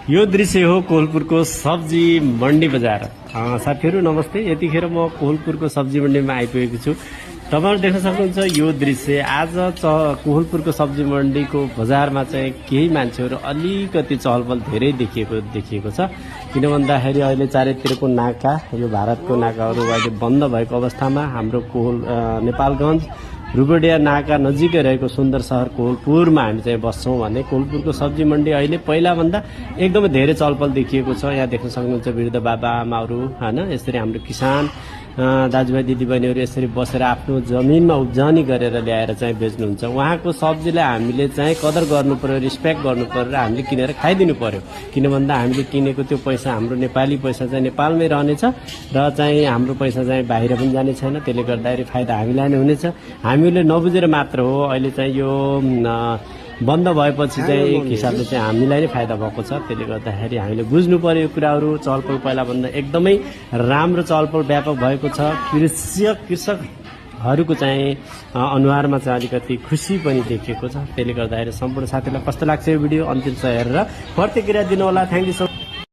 यो दृश्य हो कोहलपुरको सब्जी मण्डी बजार। साथीहरू नमस्ते। यतिखेर म कोहलपुरको सब्जी मण्डीमा आइपुगेको छु। तपाईहरु देख्न सक्नुहुन्छ यो दृश्य। आज कोहलपुरको सब्जी मण्डीको बजारमा चाहिँ केही मान्छेहरू अलिकति चहलपहल धेरै देखिएको छ। किन भन्दाखेरि अहिले चारैतिरको नाका, यो भारतको नाकाहरू अहिले बन्द भएको अवस्थामा हाम्रो नेपालगञ्ज रुबेडिया नाका नजिकै रहेको सुन्दर शहर कोहलपुरमा हामी चाहिँ बस्छौं भने कोहलपुरको सब्जी मण्डी अहिले पहिलाभन्दा एकदमै धेरै चहलपहल देखिएको छ। यहाँ देख्न सक्नुहुन्छ वृद्ध बाबा आमाहरू हैन, यसरी हाम्रो किसान दाजुभाइ दिदीबहिनीहरू यसरी बसेर आफ्नो जमिनमा उब्जनी गरेर ल्याएर चाहिँ बेच्नुहुन्छ। उहाँको सब्जीलाई हामीले चाहिँ कदर गर्नु पर्यो, रिस्पेक्ट गर्नु पर्यो र हामीले किनेर खाइदिनु पर्यो। किन भन्दा हामीले किनेको त्यो पैसा हाम्रो नेपाली पैसा चाहिँ नेपालमै रहनेछ र चाहिँ हाम्रो पैसा चाहिँ बाहिर पनि जाने छैन। त्यसले गर्दाखेरि फाइदा हामीलाई नै हुनेछ। हामीले नबुझेर मात्र हो अहिले चाहिँ यो बन्द भएपछि चाहिँ एक हिसाबले चाहिँ हामीलाई नै फाइदा भएको छ। त्यसले गर्दाखेरि हामीले बुझ्नु पर्यो यो कुराहरू। चहलपहल पहिलाभन्दा एकदमै राम्रो चहलपहल व्यापक भएको छ। कृषकहरूको चाहिँ अनुहारमा चाहिँ अलिकति खुसी पनि देखिएको छ। त्यसले गर्दाखेरि सम्पूर्ण साथीलाई कस्तो लाग्छ यो भिडियो अन्तिमसम्म हेरेर प्रतिक्रिया दिनु होला। Thank you so much.